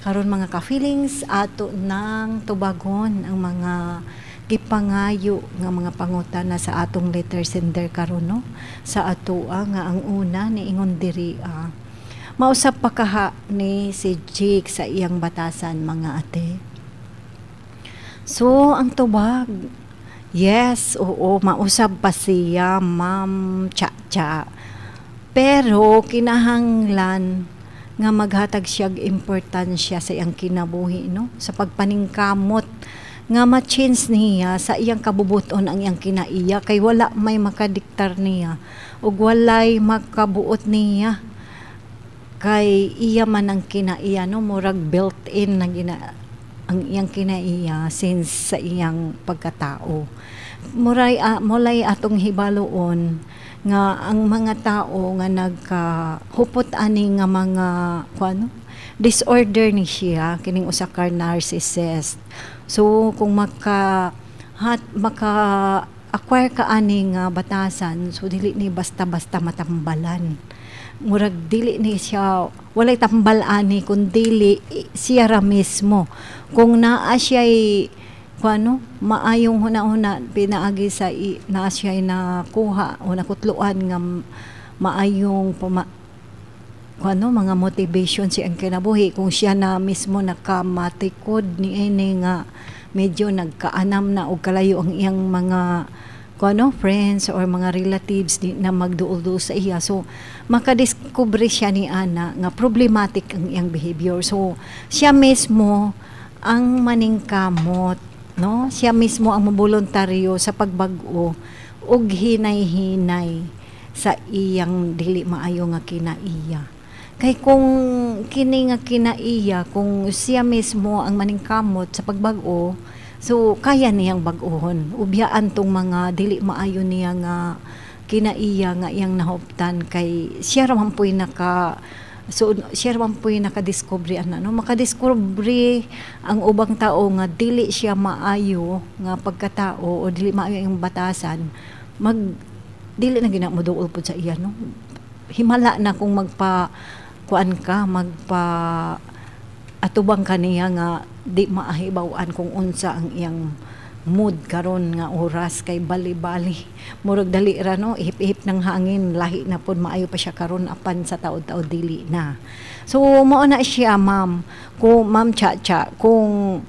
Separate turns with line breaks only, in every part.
Karon, mga ka-feelings, ato nang tubagon ang mga gipangayo nga mga pangutana sa atong letter sender karon, no, sa atoa nga ang una niingon diri, mausab pa kaha ni si Jake sa iyang batasan, mga ate? So ang tubag, yes, oo, mausab pa siya, Ma'am Cha-Cha, pero kinahanglan nga maghatag siya importansya sa iyang kinabuhi, no, sa pagpaningkamot nga ma-change niya sa iyang kabubuton ang iyang kinaiya, kay wala may makadiktar niya ug walay makabuot niya kay iya man ang kinaiya, no. Murag built-in na gina ang iyang kinaiya since sa iyang pagkatao. Muray mulay atong hibaluon nga ang mga tao nga nagkahupot ani nga mga kuano, disorder ni siya kining usa ka narcissist. So kung maka acquire ka ani nga batasan, so dili ni basta-basta matambalan. Murag dili ni siya, walay tambal ani kun dili siya ra mismo. Kung naa siya'y kuano, maayong huna-huna pinaagi sa naa siya'y nakuha o nakutloan nga maayong kuano, mga motivation sa iyang kinabuhi, kung siya na mismo nakamatikod ni ini nga medyo nagkaanam na og kalayo ang iyang mga kuano, friends or mga relatives, di na magduol-duol sa iya, so makadiskubre siya ni ana nga problematic ang iyang behavior. So siya mismo ang maningkamot, no, siya mismo ang moboluntaryo sa pagbag-o og hinay-hinay sa iyang dili maayo nga kinaiya. Kay kung kini nga kinaiya, kung siya mismo ang maningkamot sa pagbag-o, so kaya niyang bag-ohon. Ubyaan tong mga dili maayo niya nga kinaiya nga iyang nahuptan kay siya ra man puy naka, so siya ra man puy nakadiskubre ana, no. Makadiskubre ang ubang tao nga dili siya maayo nga pagkatao o dili maayo ang batasan, mag dili na gina moduol pud sa iya, no. Himala na kung magpa kuan ka, magpa atubang kaniya nga di maahibaw-an kung unsa ang iyang mood karon nga oras, kay bali-bali, murag dali ra, no, ihip-ihip ng hangin, lahi na pod. Maayo pa siya karon, apan sa taod-taod dili na. So mao na siya, ma'am, kung Ma'am Cha-Cha, kung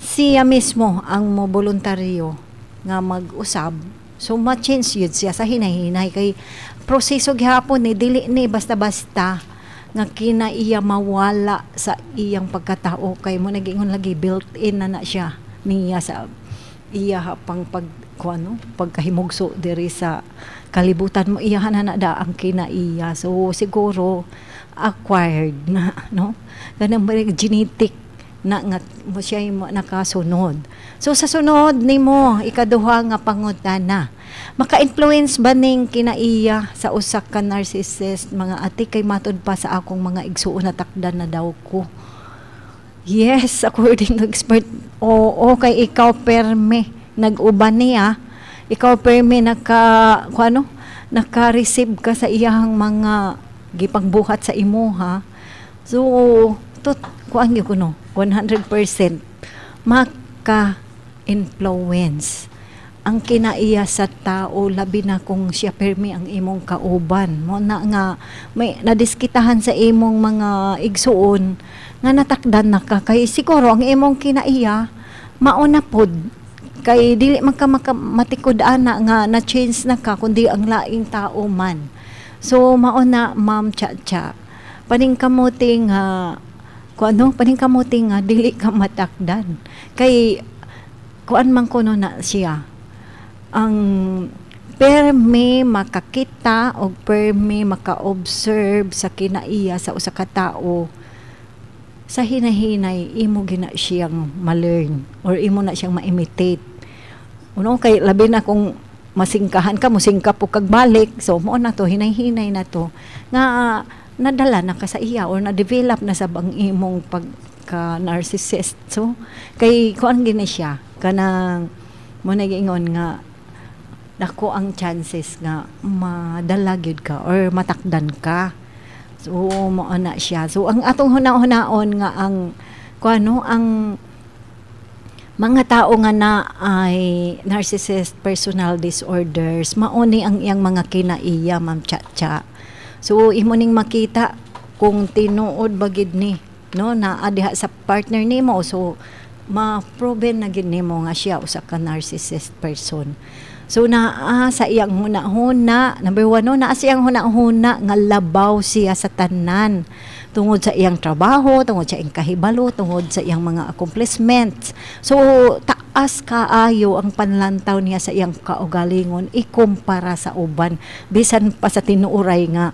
siya mismo ang mo voluntaryo nga mag-usab, so ma-change yun siya sa hinay-hinay, kay proseso gihapon ni, dili ni basta-basta nga kinaiya mawala sa iyang pagkatao, kay mo nagingon lagi, built-in na na siya niya sa iya pang pag kuano, pagkahimugso diri sa kalibutan mo, iyahan na na da ang kinaiya. So siguro acquired na, no, kanang genetic na nga mo siya mo nakasunod. So sa sunod nimo, ikaduha nga pangutana, maka-influence ba ning kinaiya sa usa ka narcissist, mga ate, kay matud pa sa akong mga igsuon natakdan na daw ko? Yes, according to expert, oo, kay ikaw perme nag-uban niya, ikaw perme naka kuano, naka-receive ka sa iyahang mga gipangbuhat sa imuha. So tut kuan gyud kuno, 100% maka-influence ang kinaiya sa tao, labi na kung siya permi ang imong kauban mo na nga may nadiskitahan sa imong mga igsuon nga natakdan na ka, kay siguro ang imong kinaiya mauna pod, kay dili man ka matikod ana nga na change na ka kundi ang laing tao man. So mao na, Ma'am Cha-Cha, paningkamuti nga kuano, paningkamuti nga dili ka matakdan, kay kuan man kuno na siya, ang perme makakita o perme maka-observe sa kinaiya sa usa ka tawo, sa hinahinay imo gina siyang ma-learn or imo na siyang ma-imitate. Uno kay labi na kung masingkahan ka, musingka po kag balik. So mo na to, hinay-hinay na to nga nadala na ka sa iya or na-develop na sa bang imong pagka narcissist. So kay kuan gini siya, kanang mo nagiingon nga dako ang chances nga madala gyud ka or matakdan ka. So mo na siya. So ang atong huna-hunaon nga ang Kuano ang mga tao nga na ay narcissist personal disorders, mao ni ang iyang mga kinaiya, Ma'am Chacha. So imo ning makita kung tinuod ba gid ni, no, naa diha sa partner nimo. So ma-proven na gid nimo nga siya usa ka narcissist person. So naa sa iyang hunahuna, number one, no, naa sa iyang hunahuna nga labaw siya sa tanan tungod sa iyang trabaho, tungod sa iyang kahibalo, tungod sa iyang mga accomplishments. So taas kaayo ang panlantaw niya sa iyang kaugalingon ikumpara sa uban, bisan pa sa tinuoray nga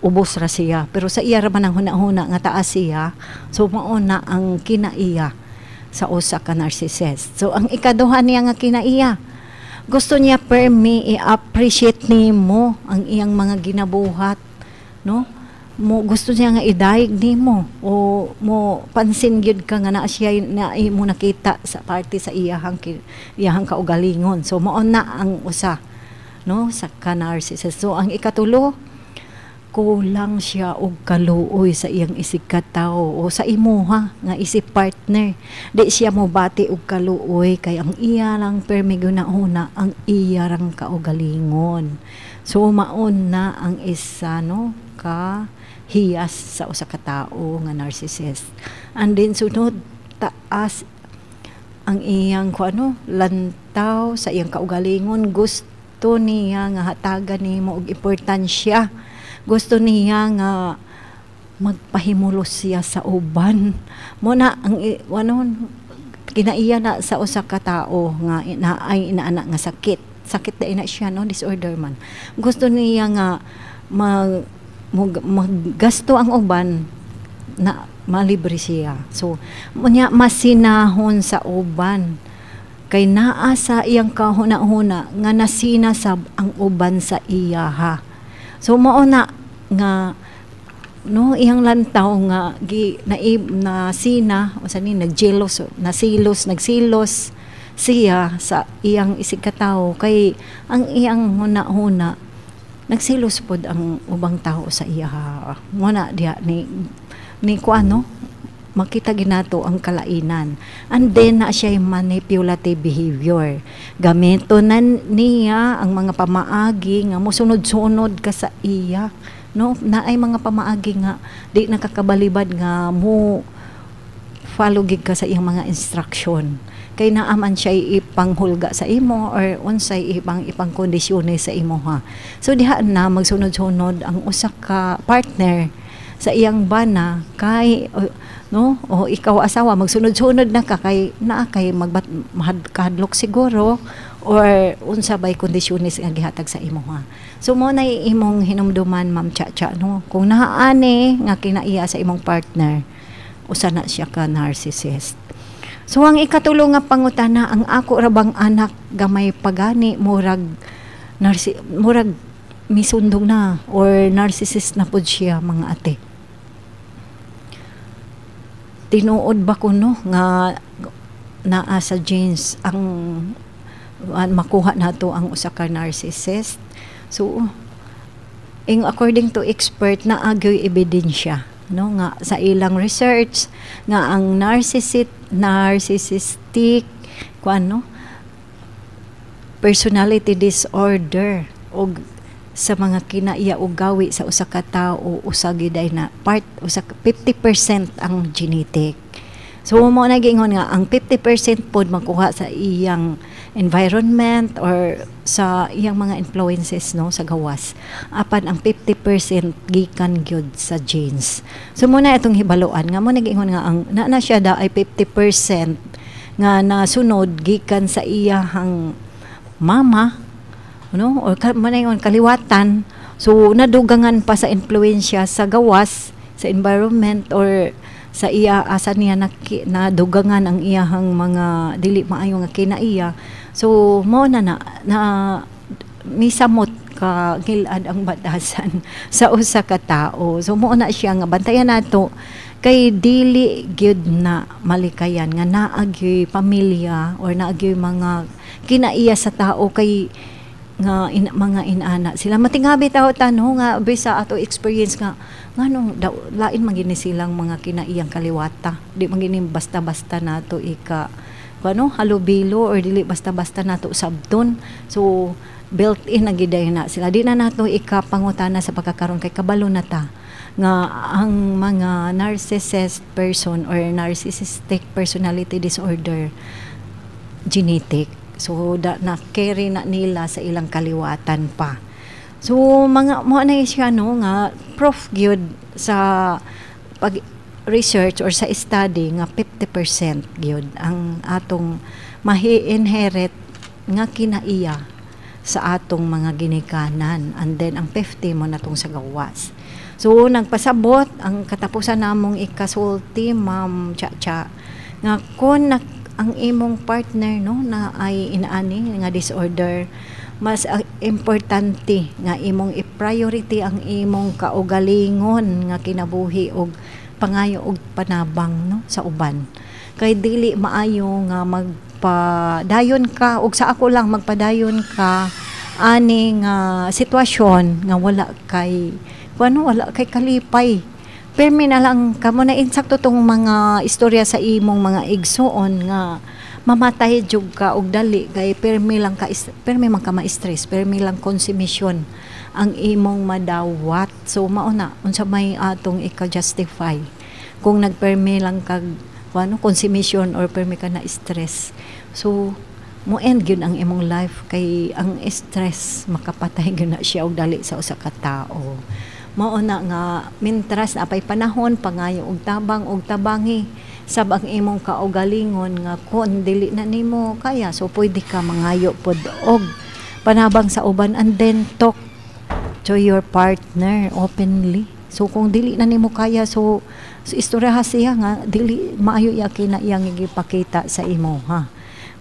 ubos ra siya, pero sa iya ra man ang hunahuna nga taas siya. So mao na ang kinaiya sa usa ka narcissist. So ang ikaduha niya nga kinaiya, gusto niya permi i-appreciate nimo ang iyang mga ginabuhat, no? Mo gusto niya nga idayeg nimo o mo pansin gyud ka nga naa siya na imo nakita sa parte sa iyahang kaugalingon. So mao na ang usa, no, sa ka narcissist. So ang ikatulo, kulang siya og kaluoy sa iyang isig katawo o sa imuha nga isip partner. Di siya mobati og kaluoy kay ang iya lang permi gunahuna ang iya rang kaugalingon. So maon na ang isa, no, ka hiyas sa usa ka tawo nga narcissist. And then sunod, taas ang iyang kuano, lantaw sa iyang kaugalingon. Gusto niya nga hatagan nimo og importansya. Gusto niya nga magpahimulos siya sa uban mo. Na ang ano, kinaiya na sa usa ka tawo nga naay inaana nga sakit, sakit na ina siya, no, disorder man. Gusto niya nga maggasto ang uban na malibre siya. So munya masinahon sa uban kay naa sa iyang kahuna-huna nga nasinasab ang uban sa iyaha. So mao na nga, no, iyang lantaw nga gi na nasina o sa ni nagjelos, nasilos, nagsilos siya sa iyang isig katawo kay ang iyang huna-huna nagsilos pod ang ubang tao sa iya. Mo na diha ni kuano, makita ginato ang kalainan. And then na siya manipulative behavior. Gamito na niya ang mga pamaagi nga mosunod-sunod ka sa iya, no? Naay mga pamaagi nga di nakakabalibad nga mo follow gid ka sa iyang mga instruction kay naaman siya ipanghulga sa imo or unsay ipang kondisyones sa imo ha. So diha na magsunod-sunod ang usa ka partner sa iyang bana kay, no, o ikaw asawa, magsunod-sunod na ka kay naa kay magbat mahad kahadlok siguro or unsa bay kondisyones nga gihatag sa imo ha. So mo na imong hinumduman, Ma'am Chacha, no, kung naani nga kinaiya sa imong partner, usa na siya ka narcissist. So ang ikatulo nga pangutana, ang ako ra bang anak gamay pagani murag misundong na or narcissist na pud siya, mga ate? Tinuod ba kuno nga naa sa genes ang makuha nato ang usa ka narcissist? So ing according to expert, naa gyoy ebidensya, no, nga sa ilang research nga ang narcissistic kuan, no, personality disorder og sa mga kinaiya og gawi sa usa ka tawo, usa gyud ay na part usa 50% ang genetic. So mo na giingon nga ang 50% pod makuha sa iyang environment or sa iyang mga influences, no, sa gawas. Apan ang 50% gikan gyud sa genes. So mo na itong hibaluan nga mo nagiingon nga ang na siya da ay 50% nga nasunod gikan sa iyahang mama, no, or mo na ingon kaliwatan. So nadugangan pa sa influensya sa gawas, sa environment or sa iya asa niya nadugangan ang iyahang mga dili maayo nga kinaiya. So mo na na, na misamot ka ngilad ang batasan sa usa ka tawo. So mo na siya nga bantayan nato kay dili gyud na malikayan nga naa gyoy pamilya or naa gyoy mga kinaiya sa tao kay nga mga inana sila. Matingabi tao tano nga bisa ato experience nga Nganong daw lain man gini silang mga kinaiyang kaliwata. Di man gini basta-basta nato ika ano, halubilo or dili basta-basta nato sabton. So built-in na gyud na sila. Di na nato ikapangutana sa pagkakaroon kay kabalo na ta nga ang mga narcissist person or narcissistic personality disorder, genetic. So da, na carry na nila sa ilang kaliwatan pa. So mga mo na siya, no, nga proof gyud sa pag research or sa study nga 50% gyud ang atong mahi-inherit nga kinaiya sa atong mga ginikanan and then ang 50 mo natong sa gawas. So nagpasabot ang katapusan namong ikasulti, Ma'am Chacha, nga kung na, ang imong partner, no, na ay inaani nga disorder, mas importante nga imong i-priority ang imong kaugalingon nga kinabuhi og pangayo og panabang, no, sa uban, kay dili maayo nga magpadayon ka og, sa ako lang, magpadayon ka ani nga sitwasyon nga wala kay kuno, wala kay kalipay. Permi na lang kamo na insakto tong mga istorya sa imong mga igsuon nga mamatay jud ka og dali kay permi lang ka, permi man ka ma-stress, permi lang konsumisyon ang imong madawat. So mao na, unsa may atong ika-justify kung nagpermi lang kag ano, konsumisyon or permi ka na stress? So mo end gyud ang imong life kay ang stress makapatay gyud na siya og dali sa usa ka tawo. Mao na nga mintras apay panahon, pangayo og tabang og tabangi sab ang imong kaugalingon nga kon dili na nimo kaya, so pwede ka mangayo pod og panabang sa uban and then talk to your partner openly. So kung dili na nimo kaya, so istoryaha siya nga dili maayo iya kina iyang gipakita sa imo ha,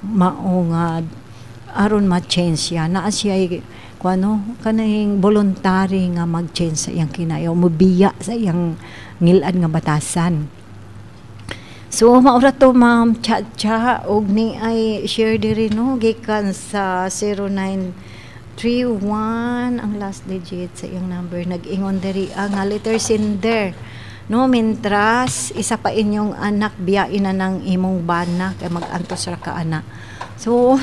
mao nga aron ma-change siya. Naa siya kuano, kaning voluntary nga mag-change sa iyang kinaiya, mobiya sa iyang ngilad nga batasan. So maura to, Ma'am Cha-Cha, og ni ay share diri, no, gikan sa 0931 ang last digit sa iyang number. Nag-ingon diri ang nga letter sender, no, mintras isa pa inyong anak, biyain na ng imong bana kay mag-antos ra ka ana. So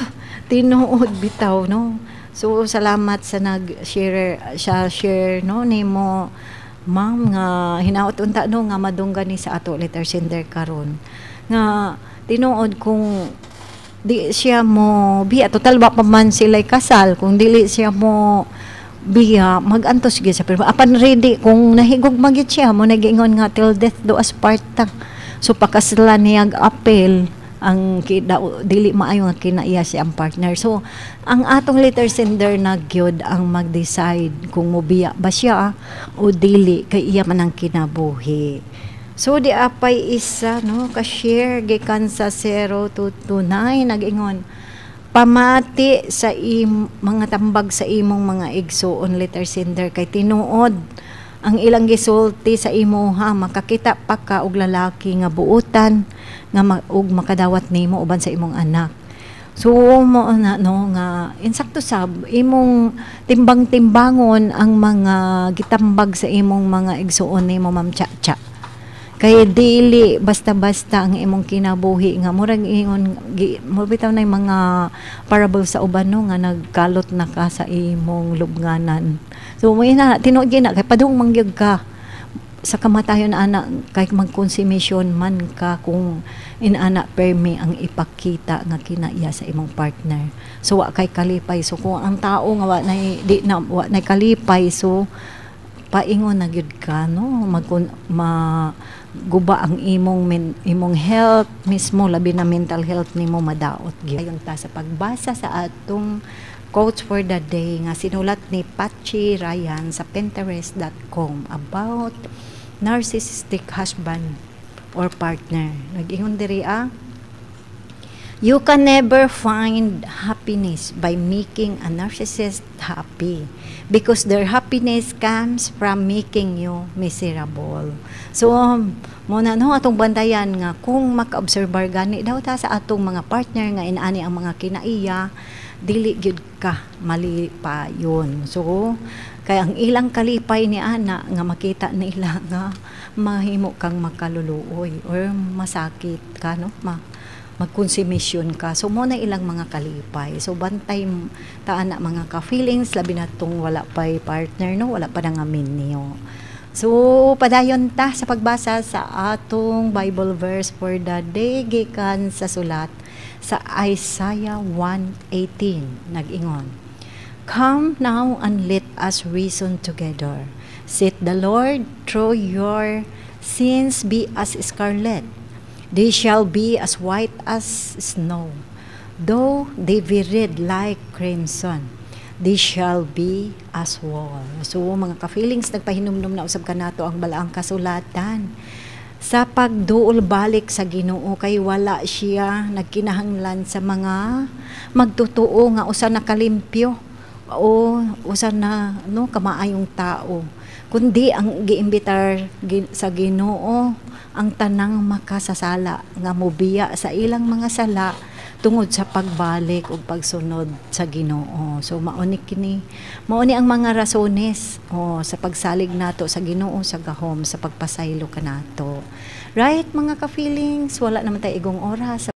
tinuod bitaw, no. So salamat sa nag-share siya share, no, nimo, ma'am, nga hinaot unta, no, nga madunggan ni sa ato letter sender karon nga tinuod kung di siya mo biya, total wa pa man sila kasal, kung dili siya mo biya, magantos gyud sa, pero apan ready kung nahigog magyud siya mo nagiingon nga till death do us part ta. So pakasala niya apel ang kida, dili maayo nga kinaiya si ang partner. So ang atong letter sender na gyud ang mag-decide kung mobiya ba siya o dili kay iya man ang kinabuhi. So di apay isa, no, ka-share gikan sa 0229. Nag-ingon, pamati sa mga tambag sa imong mga igsuon, letter sender, kay tinuod ang ilang gisulti sa imuha, makakita pa ka og lalaki nga buutan nga og makadawat nimo uban sa imong anak. So mo na, no, nga insakto sab imong timbang-timbangon ang mga gitambag sa imong mga igsuon nimo, Ma'am Cha-Cha, kay dili basta-basta ang imong kinabuhi nga murag ingon mo bitaw na yung mga parable sa uban, no, nga nagkalot na ka sa imong lubnganan. So mo na tinuod gyud na kay padung mangyud ka sa kamatayon ana kay magkonsumisyon man ka kung inana permi ang ipakita nga kinaiya sa imong partner. So wa kay kalipay. So kung ang tao nga wa na di na wa na kalipay, so paingon na gyud ka, no, ma guba ang imong health mismo, labi na mental health nimo, madaot gyud. Ayon ta sa pagbasa sa atong quotes for the day nga sinulat ni Pachi Ryan sa pinterest.com about narcissistic husband or partner. Nag-ingon diri ah, "You can never find happiness by making a narcissist happy because their happiness comes from making you miserable." So, mo na, no, atong bantayan nga kung maka-obserbar gani daw ta sa atong mga partner nga inaani ang mga kinaiya, dili gyud ka malipayon. So, Kay ang ilang kalipay ni ana nga makita nila nga mahimo kang makaluluoy or masakit ka, no, magkonsumisyon ka. So mo na ilang mga kalipay. So bantay ta ana, mga ka-feelings, labi na tong wala pa'y partner, no, wala pa nga minyo. So padayon ta sa pagbasa sa atong Bible verse for the day gikan sa sulat sa Isaiah 1:18, nag-ingon, "Come now and let us reason together, saith the Lord. Though your sins be as scarlet, they shall be as white as snow. Though they be red like crimson, they shall be as wool." So mga ka-feelings, nagpahinumdum na usab kanato ang balaang kasulatan sa pagduol balik sa Ginoo, kay wala siya nagkinahanglan sa mga magtutuo nga usa na kalimpyo o usa na, no, kamaayong tao, kundi ang giimbitar sa Ginoo ang tanang makasasala nga mobiya sa ilang mga sala tungod sa pagbalik ug pagsunod sa Ginoo. So mao ni kini, mao ni ang mga rasones, oh, sa pagsalig nato sa Ginoo sa gahom sa pagpasaylo kanato. Right, mga ka-feelings, wala naman tayo igong oras.